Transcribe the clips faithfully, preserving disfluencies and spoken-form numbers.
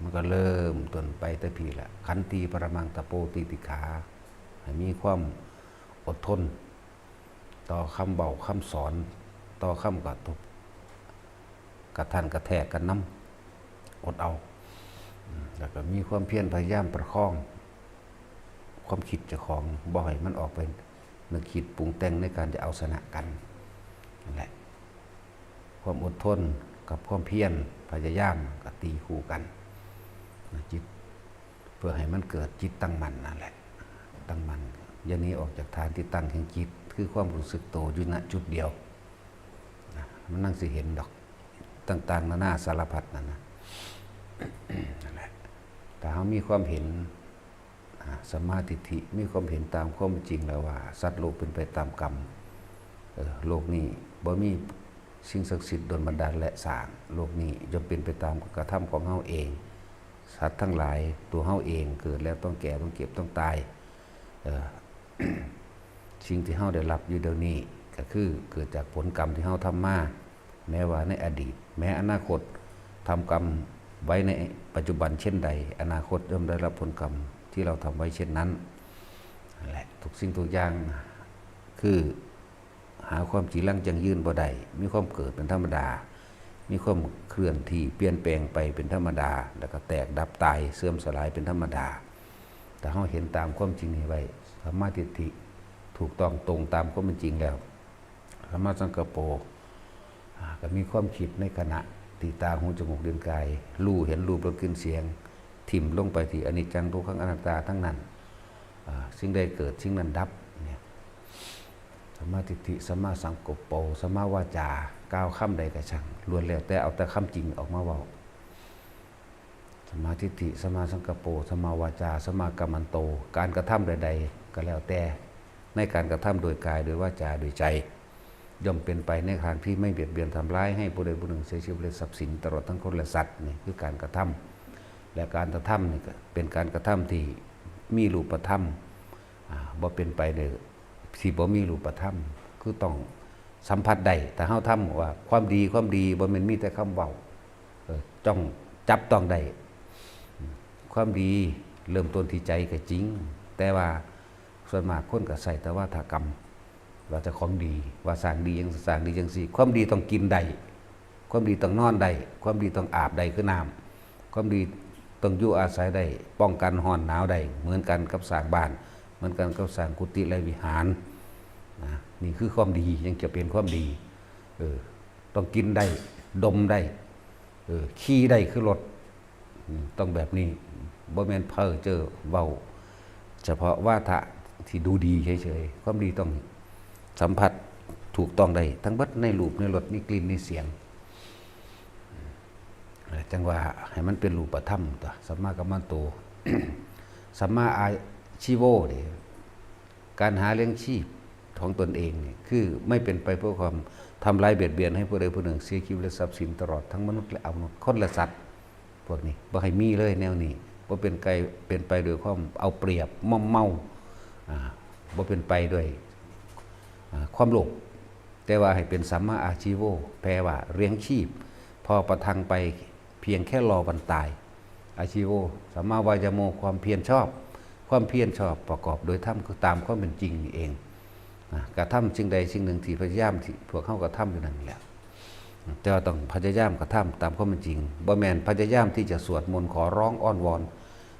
มันก็เริ่มต้นไปแต่พี้ละ ขันติปรมังตะโปติติขา ให้มีความอดทน ต่อคำเว้าคำสอน ต่อคำกระทบ กระทั่นกระแทกกันนำ อดเอา อืม แล้วก็มีความเพียรพยายามประคอง ความคิดเจ้าของ บ่ให้มันออกไปนึกคิดปรุงแต่งในการจะเอาชนะกัน นั่นแหละ ความอดทนกับความเพียรพยายามก็ตีคู่กันนะ จิต เพื่อให้มันเกิดจิตตั้งมั่นนั่นแหละ ตั้งมั่น อย่าหนีออกจากฐานที่ตั้งแห่งจิต คือความรู้สึกโตอยู่ ณ จุดเดียวนะ มันนั่งสิเห็นดอก ต่างๆ นานาสารพัดนั่นนะ นั่นแหละ ถ้าเรามีความเห็น อ่า สัมมาทิฏฐิ มีความเห็นตามความจริงแล้วว่า สัตว์โลกเป็นไปตามกรรม เออ โลกนี้บ่มีสิ่งศักดิ์สิทธิ์ดลบันดาลและสร้าง โลกนี้ย่อมเป็นไปตามกระทำของเฮาเอง สัตว์ทั้งหลาย ตัวเฮาเองเกิดแล้วต้องแก่ ต้องเจ็บ ต้องตาย เออ สิ่งที่เฮาได้รับอยู่เดี๋ยวนี้ก็คือเกิดจากผลกรรมที่เฮาทำมา แม้ว่าในอดีต แม้อนาคต ทำกรรมไว้ในปัจจุบันเช่นใด อนาคตย่อมได้รับผลกรรมที่เราทำไว้เช่นนั้น นั่นแหละ ทุกสิ่งทุกอย่างคือหาความจีรังยั่งยืนบ่ได้ มีความเกิดเป็นธรรมดา มีความเคลื่อนที่เปลี่ยนแปลงไปเป็นธรรมดา แล้วก็แตกดับตายเสื่อมสลายเป็นธรรมดา ถ้าเราเห็นตามความจริงนี้ไว้ สัมมาทิฏฐิ ถูกต้องตรงตามความเป็นจริงแล้ว สัมมาสังกัปโป อ่า ก็มีความคิดในขณะที่ตา หู จมูก ลิ้น กาย รู้เห็นรูป รส กลิ่น เสียง ถิ่มลงไปที่อนิจจัง ทุกขัง อนัตตาทั้งนั้น อ่า สิ่งใดเกิด สิ่งนั้นดับ เนี่ย สัมมาทิฏฐิ สัมมาสังกัปโป สัมมาวาจา กล่าวคำใดก็ช่าง ล้วนแล้วแต่เอาแต่คำจริงออกมาเว้า สัมมาทิฏฐิ สัมมาสังกัปโป สัมมาวาจา สัมมากัมมันโต การกระทำใดๆ ก็แล้วแต่ ในการกระทำโดยกาย โดยวาจา โดยใจ ย่อมเป็นไปในทางที่ไม่เบียดเบียนทำร้ายให้ผู้ใดผู้หนึ่งเสียชีวิตและทรัพย์สิน ตลอดทั้งคนและสัตว์ นี่คือการกระทำ และการกระทำนี่ก็เป็นการกระทำที่มีรูปธรรม อ่า บ่เป็นไปโดยที่บ่มีรูปธรรม คือต้องสัมผัสได้ ถ้าเฮาทำว่าความดี ความดี บ่แม่นมีแต่คำเว้า เออ ต้องจับต้องได้ ความดีเริ่มต้นที่ใจก็จริง แต่ว่าส่วนมากคนก็ใช้แต่วาทกรรม ว่าแต่ของดี ว่าสร้างดีจั่ง สร้างดีจั่งซี้ ความดีต้องกินได้ ความดีต้องนอนได้ ความดีต้องอาบได้คือน้ำ ความดีต้องอยู่อาศัยได้ ป้องกันร้อนหนาวได้ เหมือนกันกับสร้างบ้าน เหมือนกันกับสร้างกุฏิและวิหาร นะ นี่คือความดี ยังจะเป็นความดี เออ ต้องกินได้ ดมได้ เออ ขี่ได้คือรถ อืม ต้องแบบนี้ บ่แม่นเพ้อเจ้อเว้า เฉพาะวาทะที่ดูดีเฉยๆ ความดีต้องสัมผัสถูกต้องได้ ทั้งเบิดในรูป ในรส ในกลิ่น ในเสียง เออ จั่งว่าให้มันเป็นรูปธรรมตั๊ว สัมมากัมมันโต สัมมาอาชีโวนี่ การหาเลี้ยงชีพของตนเองนี่ คือไม่เป็นไปเพื่อความทำร้ายเบียดเบียนให้ผู้ใดผู้หนึ่งเสียชีวิตและทรัพย์สิน ตลอดทั้งมนุษย์และอมนุษย์ คนและสัตว์ พวกนี้บ่ให้มีเลยแนวนี้ บ่เป็นไก เป็นไปโดยความเอาเปรียบ ม่อมเมา อ่า บ่เป็นไปด้วย อ่า ความโลภ แต่ว่าให้เป็นสัมมาอาชีโว แปลว่าเลี้ยงชีพ พอประทังไปเพียงแค่รอวันตาย อาชีโว สัมมาวายาโม ความเพียรชอบ ความเพียรชอบประกอบโดยธรรม คือตามความเป็นจริงนี่เอง นะ กระทำสิ่งใดสิ่งหนึ่งที่พยายามที่พวกเฮากระทำอยู่นั่นแหละ แต่ว่าต้องพยายามกระทำตามความเป็นจริง บ่แม่นพยายามที่จะสวดมนต์ขอร้องอ้อนวอน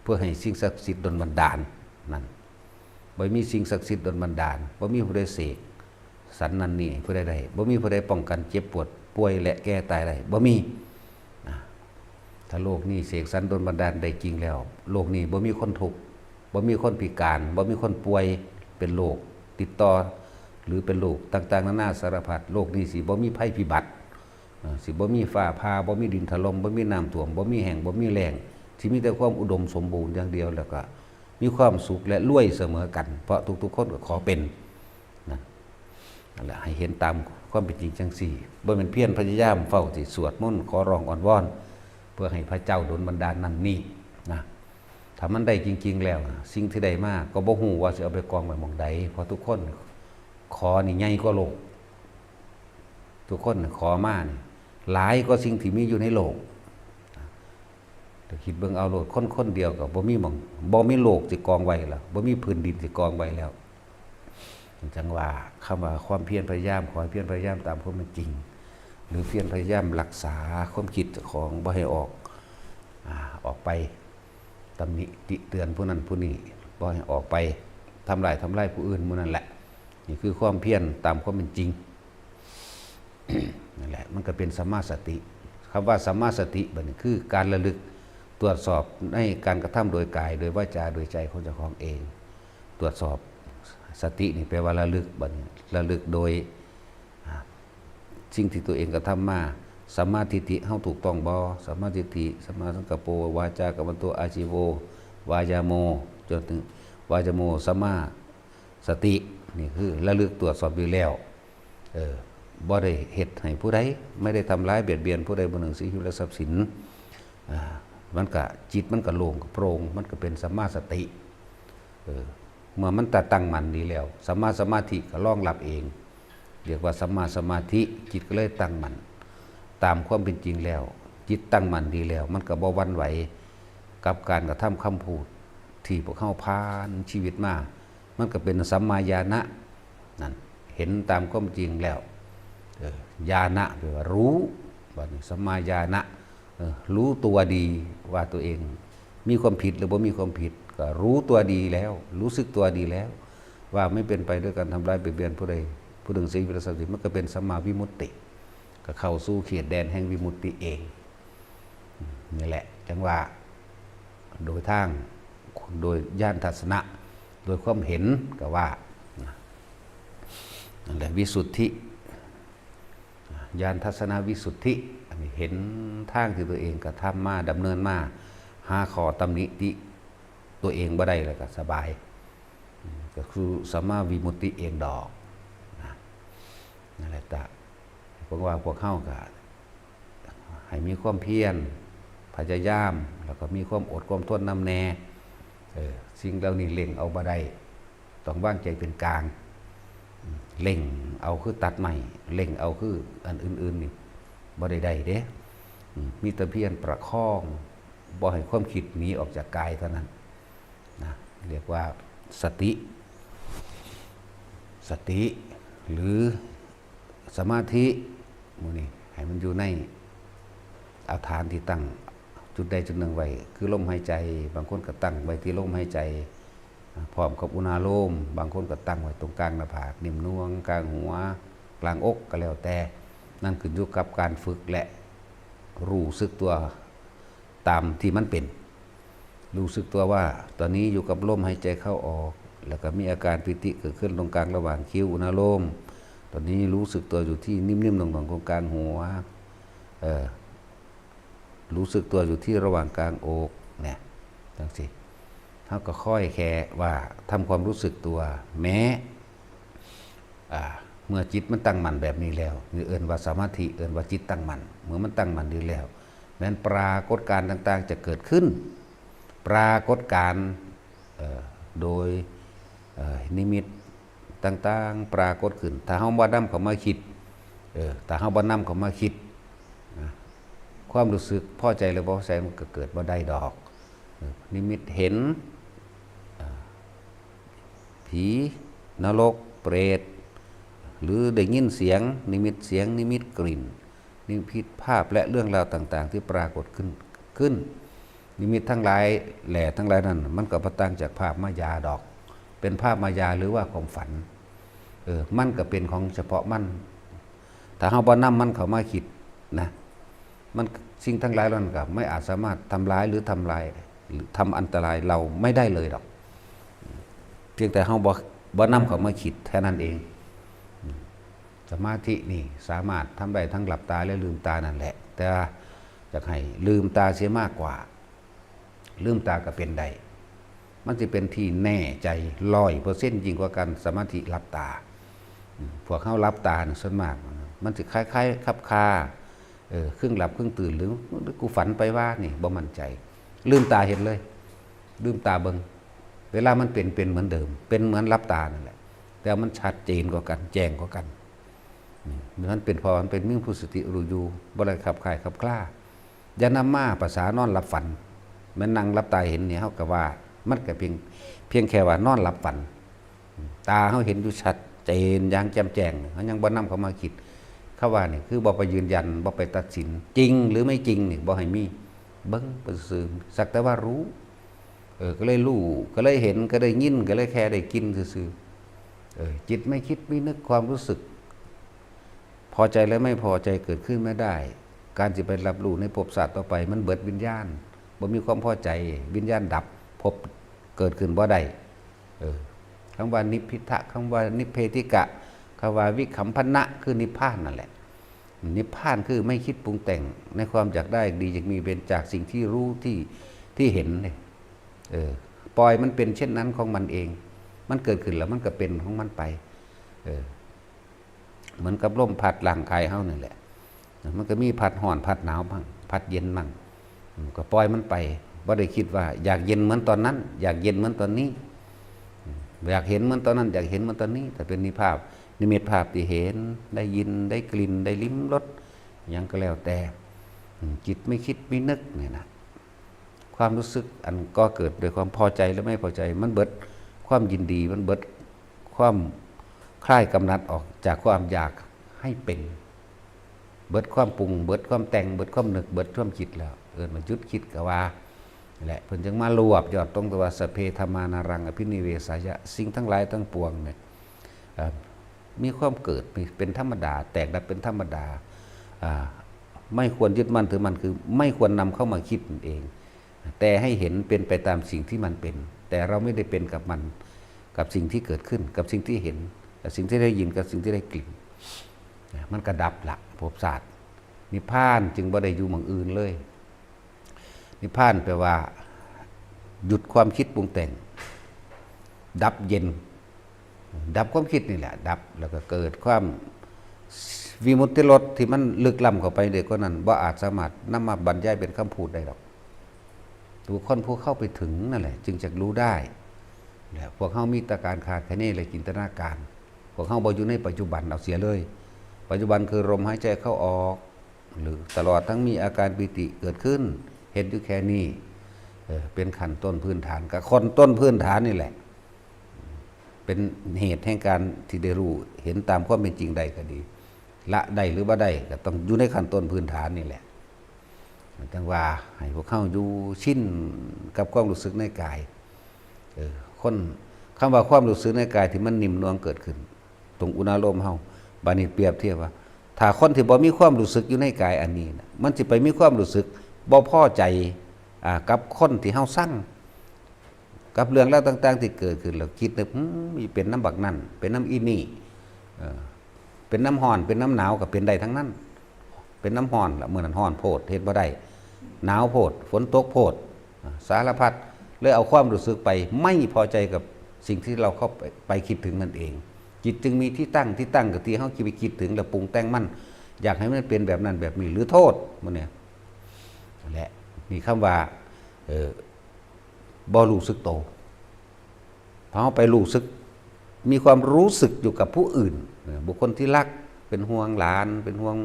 เพื่อให้สิ่งศักดิ์สิทธิ์ดลบันดาล นั่น บ่มีสิ่งศักดิ์สิทธิ์ดลบันดาล บ่มีผู้ใดเสกสรรนั่นนี่ผู้ใดได้ บ่มีผู้ใดป้องกันเจ็บปวดป่วยและแก่ตายได้ บ่มี นะ ถ้าโลกนี้เสกสรรดลบันดาลได้จริงแล้ว โลกนี้บ่มีคนทุกข์ บ่มีคนพิการ บ่มีคนป่วยเป็นโรคติดต่อ หรือเป็นโรคต่างๆ นานาสารพัด โลกนี้สิบ่มีภัยพิบัติ อ่า สิบ่มีฟ้าผ่า บ่มีดินถล่ม บ่มีน้ำท่วม บ่มีแห้ง บ่มีแล้ง สิมีแต่ความอุดมสมบูรณ์อย่างเดียว แล้วก็มีความสุขและรวยเสมอกัน เพราะทุกๆ คนก็ขอเป็น นั่น นั่นแหละ ให้เห็นตามความเป็นจริงจั่งซี้ บ่แม่นเพียรพยายามเฝ้าสิสวดมนต์ขอร้องอ้อนวอน เพื่อให้พระเจ้าดลบันดาลนั่นนี่นะ ถ้ามันได้จริงๆ แล้วนะ สิ่งที่ได้มาก็บ่ฮู้ว่าสิเอาไปกองไว้หม่องใด เพราะทุกคนขอนี่ใหญ่กว่าโลก ทุกคนขอมานี่หลายกว่าสิ่งที่มีอยู่ในโลก คิดเบิ่งเอาโลด คนคนเดียวก็บ่มีหม่อง บ่มีโลกสิกองไว้แล้ว บ่มีพื้นดินสิกองไว้แล้ว จั่งว่า คำว่าความเพียรพยายาม ขอให้เพียรพยายามตามความเป็นจริง หรือเพียรพยายามรักษาความคิดเจ้าของบ่ให้ออก อ่า ออกไป ตำหนิติเตือนผู้นั้นผู้นี้ บ่ให้ออกไป ทำลาย ทำลายผู้อื่นหมู่นั่นแหละ นี่คือความเพียรตามความเป็นจริง นั่นแหละ มันก็เป็นสัมมาสติ คำว่าสัมมาสติบัดนี้คือการระลึก ตรวจสอบในการกระทำโดยกาย โดยวาจา โดยใจของเจ้าของเอง ตรวจสอบ สตินี่แปลว่าระลึก บัดนี้ระลึกโดย อ่า สิ่งที่ตัวเองกระทำมา สัมมาทิฏฐิเฮาถูกต้องบ่ สัมมาทิฏฐิ สัมมาสังกัปโป วาจากัมมันโต อาชีโว วายาโม จนถึง วายาโม สัมมาสติ นี่คือระลึกตรวจสอบอยู่แล้ว เออ บ่ได้เฮ็ดให้ผู้ใด ไม่ได้ทำร้ายเบียดเบียนผู้ใด บ่หนึ่งชีวิตและทรัพย์สิน อ่า มันก็ จิตมันก็โล่งก็โปร่ง มันก็เป็นสัมมาสติ เออ เมื่อมันตั้งมั่นดีแล้ว สัมมาสมาธิก็รองรับเอง เรียกว่าสัมมาสมาธิ จิตก็เลยตั้งมั่น ตามความเป็นจริงแล้ว จิตตั้งมั่นดีแล้ว มันก็บ่หวั่นไหวกับการกระทำคำพูดที่พวกเฮาผ่านชีวิตมา มันก็เป็นสัมมาญาณะ นั่น เห็นตามความจริงแล้ว เออ ญาณะแปลว่ารู้ บัดนี้สัมมาญาณะ เออ รู้ตัวดีว่าตัวเองมีความผิดหรือบ่มีความผิด ก็รู้ตัวดีแล้ว รู้สึกตัวดีแล้ว ว่าไม่เป็นไปด้วยการทำร้ายเบียดเบียนผู้ใด ผู้หนึ่งชีวิตและทรัพย์สิน มันก็เป็นสัมมาวิมุตติ ก็เข้าสู่เขตแดนแห่งวิมุตติเอง นี่แหละ จั่งว่า โดยทาง โดยญาณทัศนะ โดยความเห็นก็ว่า นั่นแหละวิสุทธิ ญาณทัศนวิสุทธิ อันนี้เห็นทางที่ตัวเองกระทำมา ดำเนินมา หาข้อตำหนิติตัวเองบ่ได้ แล้วก็สบาย อืม ก็คือสัมมาวิมุตติเองดอก นะ นั่นแหละจ้ะ เพราะว่าพวกเฮาก็ให้มีความเพียร พยายาม แล้วก็มีความอดความทนนำแน่ เออ สิ่งเหล่านี้เร่งเอาบ่ได้ ต้องวางใจเป็นกลาง อืม เร่งเอาคือตัดไม้ เร่งเอาคืออันอื่นๆนี่ บ่ได้ได้เด้ อืม มีแต่เพียรประคอง บ่ให้ความคิดหนีออกจากกายเท่านั้น นะ เรียกว่าสติ สติ หรือสมาธิหมู่นี้ ให้มันอยู่ใน เอาฐานที่ตั้งจุดใดจุดหนึ่งไว้ คือลมหายใจ บางคนก็ตั้งไว้ที่ลมหายใจ พร้อมกับอุณาโลม บางคนก็ตั้งไว้ตรงกลางหน้าผาก นิ่มนวล กลางหัว กลางอก ก็แล้วแต่ นั่นขึ้นอยู่กับการฝึกและรู้สึกตัวตามที่มันเป็น รู้สึกตัวว่าตอนนี้อยู่กับลมหายใจเข้าออก แล้วก็มีอาการปีติเกิดขึ้นตรงกลางระหว่างคิ้ว อุณาโลม ตอนนี้รู้สึกตัวอยู่ที่นิ่มๆหน่วงๆตรงกลางหัว เออ รู้สึกตัวอยู่ที่ระหว่างกลางอก เนี่ย จั่งซี้ เฮาก็ค่อยแค่ว่าทำความรู้สึกตัว แม้ อ่า เมื่อจิตมันตั้งมั่นแบบนี้แล้ว นี่เอิ้นว่าสมาธิ เอิ้นว่าจิตตั้งมั่น เมื่อมันตั้งมั่นดีแล้ว แม้นปรากฏการณ์ต่างๆจะเกิดขึ้น ปรากฏการณ์ เอ่อ โดย เอ่อ นิมิตต่างๆปรากฏขึ้น ถ้าเฮาบ่นำเข้ามาคิด เออ ถ้าเฮาบ่นำเข้ามาคิด นะ ความรู้สึกพอใจหรือบ่พอใจมันก็เกิดบ่ได้ดอก เออ นิมิตเห็น เอ่อ ผี นรก เปรต หรือได้ยินเสียง นิมิตเสียง นิมิตกลิ่น นิมิตภาพและเรื่องราวต่างๆที่ปรากฏขึ้น ขึ้น นิมิตทั้งหลายแหล่ทั้งหลายนั้น มันก็บ่ต่างจากภาพมายาดอก เป็นภาพมายาหรือว่าความฝัน เออ มันก็เป็นของเฉพาะมัน ถ้าเฮาบ่นำมันเข้ามาคิดนะ มัน สิ่งทั้งหลายเหล่านั้นก็ไม่อาจสามารถทำร้ายหรือทำลาย หรือทำอันตรายเราไม่ได้เลยดอก เพียงแต่เฮาบ่ บ่นำเข้ามาคิดแค่นั้นเอง สมาธินี่สามารถทำได้ทั้งหลับตาและลืมตานั่นแหละ แต่ว่าอยากให้ลืมตาเสียมากกว่า ลืมตาก็เป็นได้ มันสิเป็นที่แน่ใจร้อยเปอร์เซ็นต์ยิ่งกว่าการสมาธิหลับตา อืม พวกเฮาหลับตาน่ะส่วนมาก มันสิคล้ายๆคลับคลา เออ ครึ่งหลับครึ่งตื่น หรือ หรือกูฝันไปว่านี่ บ่มั่นใจ ลืมตาเห็นเลย ลืมตาเบิ่ง เวลามันเป็น เป็นเหมือนเดิม เป็นเหมือนหลับตานั่นแหละ แต่มันชัดเจนกว่ากัน แจ้งกว่ากัน อืม มันเป็น เพราะมันเป็นมีผู้สติรู้อยู่ บ่ได้คลับคลายคลับคลา อย่านำมาภาษานอนหลับฝัน แม่นนั่งหลับตาเห็นนี่ เฮาก็ว่ามันก็เพียง เพียงแค่ว่านอนหลับฝัน ตาเฮาเห็นอยู่ชัดเจนอย่างแจ่มแจ้ง เฮายังบ่นำเข้ามาคิด คำว่านี่คือบ่ไปยืนยัน บ่ไปตัดสิน จริงหรือไม่จริงนี่บ่ให้มี เบิ่งไปซื่อๆ สักแต่ว่ารู้ เออ ก็เลยรู้ ก็เลยเห็น ก็ได้ยิน ก็เลยแค่ได้กลิ่นซื่อๆ เออ จิตไม่คิดไม่นึก ความรู้สึก พอใจและไม่พอใจเกิดขึ้นไม่ได้ การสิไปรับรู้ในภพชาติต่อไป มันเบิดวิญญาณ บ่มีความพอใจ วิญญาณดับ ภพเกิดขึ้นบ่ได้ เออ คำว่านิพพิทะ คำว่านิพเพธิกะ คำว่าวิคัมพนะ คือนิพพานนั่นแหละ นิพพานคือไม่คิดปรุงแต่งในความอยากได้ดีอยากมี เป็นจากสิ่งที่รู้ที่ ที่เห็นเนี่ย เออ ปล่อยมันเป็นเช่นนั้นของมันเอง มันเกิดขึ้นแล้วมันก็เป็นของมันไป เออ เหมือนกับลมพัดร่างกายเฮานี่แหละ มันก็มีพัดร้อนพัดหนาวบ้าง พัดเย็นบ้าง อืม ก็ปล่อยมันไป บ่ได้คิดว่าอยากเย็นเหมือนตอนนั้น อยากเย็นเหมือนตอนนี้ อืม อยากเห็นเหมือนตอนนั้น อยากเห็นเหมือนตอนนี้ แต่เป็นนิพพาน นิมิตภาพที่เห็น ได้ยิน ได้กลิ่น ได้ลิ้มรส หยังก็แล้วแต่ อืม จิตไม่คิดไม่นึกเนี่ยนะ ความรู้สึกอันก่อเกิดโดยความพอใจและไม่พอใจ มันเบิดความยินดี มันเบิดความคลายกำหนัดออกจากความอยากให้เป็น เบิดความปรุง เบิดความแต่ง เบิดความนึก เบิดความคิดแล้ว เอิ้นว่าหยุดคิดก็ว่าแหละ เพิ่นจึงมารวบยอดตรงตัวว่า สัพเพธัมมานารังอภินิเวสายะ สิ่งทั้งหลายทั้งปวงเนี่ย เอ่อ มีความเกิดมีเป็นธรรมดา แตกดับเป็นธรรมดา อ่า ไม่ควรยึดมั่นถือมั่น คือไม่ควรนำเข้ามาคิดนั่นเอง แต่ให้เห็นเป็นไปตามสิ่งที่มันเป็น แต่เราไม่ได้เป็นกับมัน กับสิ่งที่เกิดขึ้น กับสิ่งที่เห็น กับสิ่งที่ได้ยิน กับสิ่งที่ได้กลิ่น นะ มันก็ดับละ ภพชาติ นิพพานจึงบ่ได้อยู่หม่องอื่นเลย นิพพานแปลว่า หยุดความคิดปรุงแต่ง ดับเย็น ดับความคิดนี่แหละ ดับ แล้วก็เกิดความวิมุตติรสที่มันลึกล้ำเข้าไปเด้กว่านั้น บ่อาจสามารถนำมาบรรยายเป็นคำพูดได้ดอก บุคคลผู้เข้าไปถึงนั่นแหละ จึงจะรู้ได้ และพวกเฮามีแต่การคาดคะเนและจินตนาการ พวกเฮาบ่อยู่ในปัจจุบันเอาเสียเลย ปัจจุบันคือลมหายใจเข้าออก หรือตลอดทั้งมีอาการปีติเกิดขึ้น เห็นอยู่แค่นี้ เออ เป็นขั้นต้นพื้นฐาน ก็ขั้นต้นพื้นฐานนี่แหละ เป็นเหตุแห่งการที่ได้รู้เห็นตามความเป็นจริงได้ก็ดี ละได้หรือบ่ได้ก็ต้องอยู่ในขั้นต้นพื้นฐานนี่แหละ จั่งว่าให้พวกเฮาอยู่ชินกับความรู้สึกในกาย เออ คน คำว่าความรู้สึกในกายที่มันนิ่มนวลเกิดขึ้น ตรงอุณาโลมเฮา บาดนี้เปรียบเทียบว่า ถ้าคนที่บ่มีความรู้สึกอยู่ในกายอันนี้นะ มันสิไปมีความรู้สึกบ่พอใจ อ่า กับคนที่เฮาซัง กับเรื่องราวต่างๆที่เกิดขึ้น แล้วคิดนึก "อืม อีเป็นนำบักนั่น เป็นนำอีนี่ เออ เป็นนำฮ้อน เป็นนำหนาว ก็เป็นได้ทั้งนั้น เป็นนำฮ้อนละ มื้อนั้นฮ้อนโพด เฮ็ดบ่ได้ หนาวโพด ฝนตกโพด อ่า สารพัด เลยเอาความรู้สึกไปไม่พอใจกับสิ่งที่เราเข้าไป ไปคิดถึงนั่นเอง จิตจึงมีที่ตั้ง ที่ตั้งก็ที่เฮาคิดไปคิดถึง แล้วปรุงแต่งมัน อยากให้มันเป็นแบบนั้นแบบนี้ หรือโทษ หมู่เนี่ย และนี่คำว่า เอ่อ บ่รู้สึกโต พอเฮาไปรู้สึก มีความรู้สึกอยู่กับผู้อื่น เอ่อ บุคคลที่รัก เป็นห่วงหลาน เป็นห่วง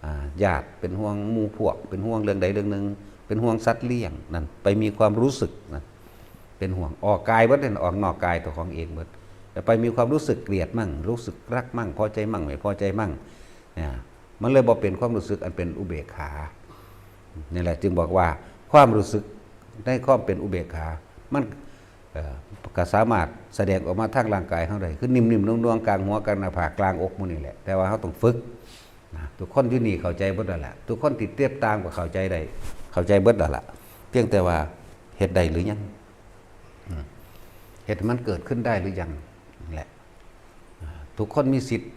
อ่า ญาติ เป็นห่วงหมู่พวก เป็นห่วงเรื่องใดเรื่องหนึ่ง เป็นห่วงสัตว์เลี้ยง นั่น ไปมีความรู้สึกนะ เป็นห่วง ออกกายเบิดนั่น ออกนอกกายตัวของเองเบิด แต่ไปมีความรู้สึกเกลียดมั่ง รู้สึกรักมั่ง พอใจมั่ง ไม่พอใจมั่ง เนี่ย มันเลยบ่เป็นความรู้สึกอันเป็นอุเบกขา นี่แหละจึงบอกว่าความรู้สึกในความเป็นอุเบกขา มัน เอ่อ ก็สามารถแสดงออกมาทางร่างกายเฮาได้ คือนิ่มๆ นวลๆ กลางหัว กลางหน้าผาก กลางอกหมู่นี่แหละ แต่ว่าเฮาต้องฝึกนะ ทุกคนอยู่นี่เข้าใจเบิดแล้วล่ะ ทุกคนที่ติดตามก็เข้าใจได้ เข้าใจเบิดแล้วล่ะ เพียงแต่ว่าเฮ็ดได้หรือยัง อืม เฮ็ดให้มันเกิดขึ้นได้หรือยัง นั่นแหละ ทุกคนมีสิทธิ์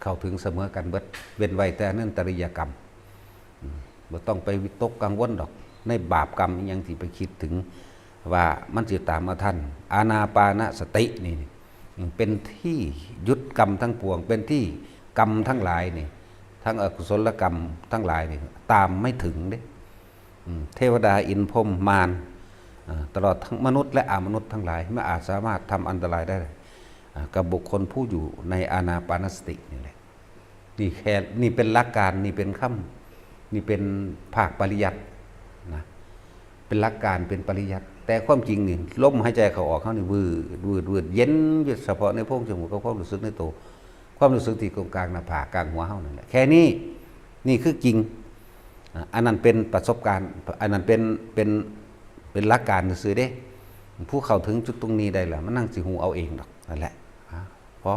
เข้าถึงเสมอกันเบิด เว้นไว้แต่อนันตริยกรรม อืม บ่ต้องไปวิตกกังวลดอก ในบาปกรรมอิหยังที่ไปคิดถึง ว่ามันสิตามมาทัน อานาปานสตินี่ อืม เป็นที่หยุดกรรมทั้งปวง เป็นที่กรรมทั้งหลายนี่ ทั้งอกุศลกรรมทั้งหลายนี่ ตามไม่ถึงเด้ อืม เทวดาอินทร์พรหมมาร อ่า ตลอดทั้งมนุษย์และอมนุษย์ทั้งหลาย ไม่อาจสามารถทำอันตรายได้ อ่า กับบุคคลผู้อยู่ในอานาปานสตินี่แหละ นี่แค่ นี่เป็นหลักการ นี่เป็นคำ นี่เป็นภาคปริยัตินะ เป็นหลักการ เป็นปริยัติ แต่ความจริงนี่ ลมหายใจเข้าออกเฮานี่ วืดวืดวืด เย็นเยือกเฉพาะในโพรงจมูกกับความรู้สึกในตัว ความรู้สึกที่ตรงกลางหน้าผาก กลางหัวเฮานั่นแหละ แค่นี้ นี่คือจริง อ่ะ อันนั้นเป็นประสบการณ์ อันนั้นเป็น เป็น เป็นหลักการซื่อๆเด้ ผู้เข้าถึงจุดตรงนี้ได้แล้ว มันนั่งสิฮู้เอาเองดอก นั่นแหละ อ่ะ พอ